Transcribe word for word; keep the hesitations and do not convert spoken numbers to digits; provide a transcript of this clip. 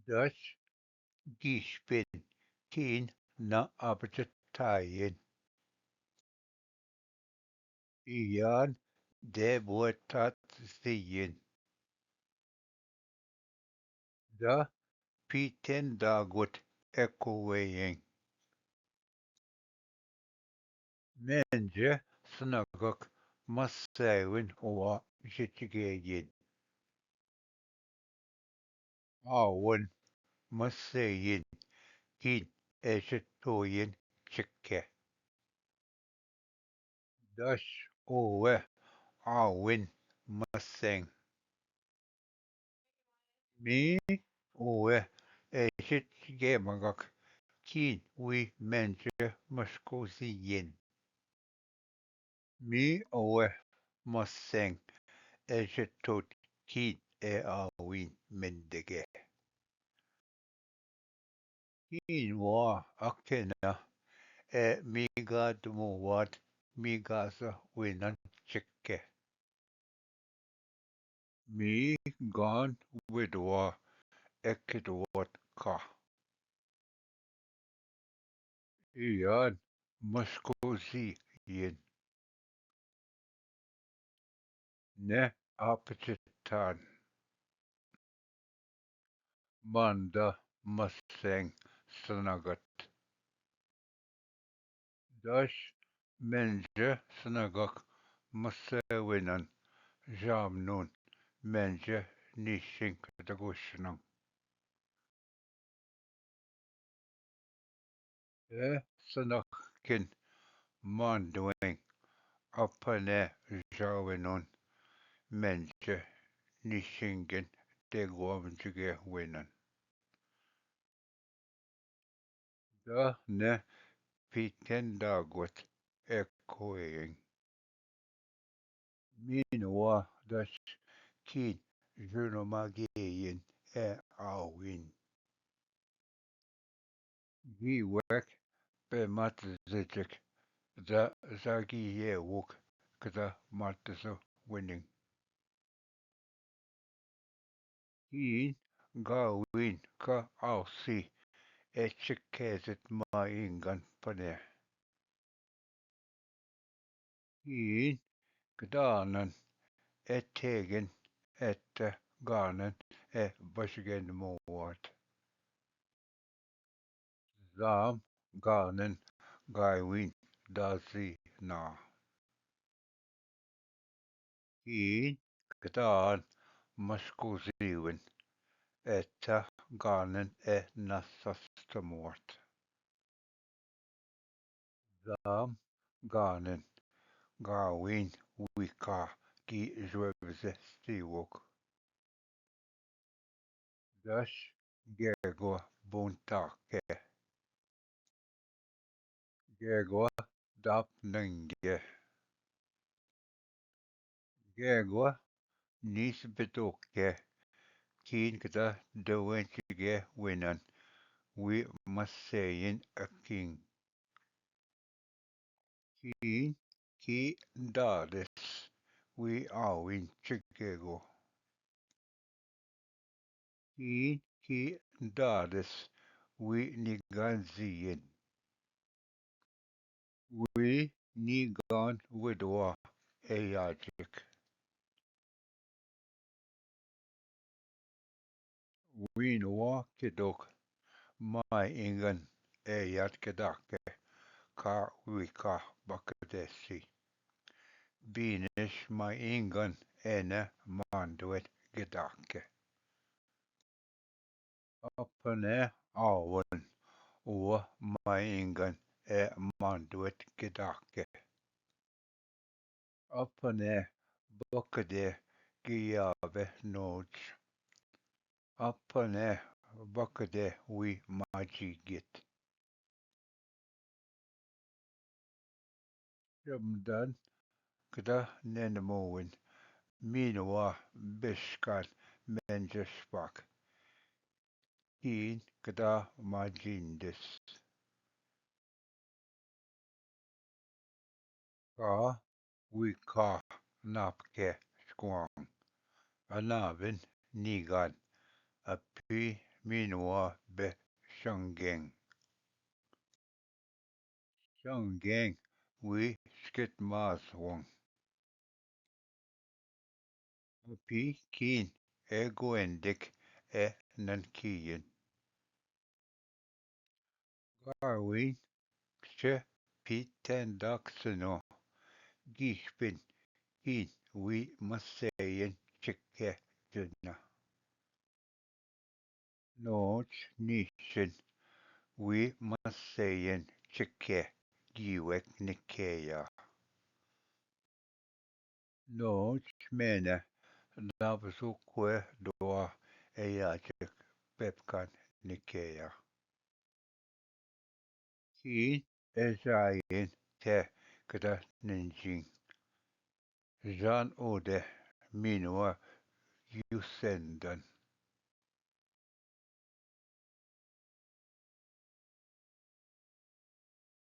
दस गीसपिन किन न अपचतायेन। इयान दे बोतात सियेन। द पीतेन दागोत एकोवेयें। मेंजे सनगक मसेविन वा जितगेयेन। आवन मसेयेन किन एजतोयेन चिक्के। दस ओवे आविन मसें। मी ओवे एजत गे मगक किन वी मेंजे मसकोजीयेन। मी ओवे मसें एजतोत किन ए आविन मेंदगे। किन वा अकेना ए मीगाद मुवाद मीगास विनन चिक्के। मी गान विदवा एकिदवत का। इयान मसकोजीयेन। ने अपचतान। मांदा मसें सनगत। दस मेंजे सनगक मसेविनन जामनून मेंजे निशिंक दगुशनंग। ए सनगकिन मांडवें अपने जाविनून मेंजे निशिंगिन तेगोम जुगे विनन। द ने पीतेन दागोत एकोवेयें। मीनवा दस किन जुनुमागेयेन ए आविन। गीवक पे मत जिजक द जागी येवुक कद मत सु विनिंग। कीन गावीन का आवसी ए चिक्केजित माईंगन पने। कीन कदानन ए ठेगिन एत गानन ए बशगेन मोवात। जाम गानन गायवीन दाजी ना। कीन कदान मशकू जीवन एता गानन ए नसस्त मोट। जाम गानन गावीन विका की ज्वेबजे स्तीवोक। दश गेगो बुंता के। गेगो दाप नंगे। गेगो नीस बितोके। कीन कदा दवें चिगे विनन वी मसेयन अकिंग। कीन की दादस वी आविन चिगेगो। कीन की दादस वी निगान जीयन। वी निगान विदवा ए याजक। वीनवा किदोक माय इंगन ए याद के दाके का विका बकदेसी। बीनश माय इंगन एने मांडवेत के दाके। अपने आवन व माय इंगन ए मांडवेत के दाके। अपने बकदे गियावे नोच। अपने बकदे वी माजी गित। शब्दन कदा नेन मोविन मीनवा बेशकान मेंजस पाक। कीन कदा माजिंदस। का विका नापके स्क्वांग। अनाविन निगान अपी minwa be shangeng. Shangeng wi shkit mas wang. Api kin e goendik e nankiyin. Garwin kche pi tendak sino gishpin kin wi maseyin chike juna. Noch nishin wi maseyin chike giwek nikeya. Noch mene nabzu kwe doa e yachik pepkan nikeya. Kin e jayin te kda ninjing. Jan ode minwa yusendan.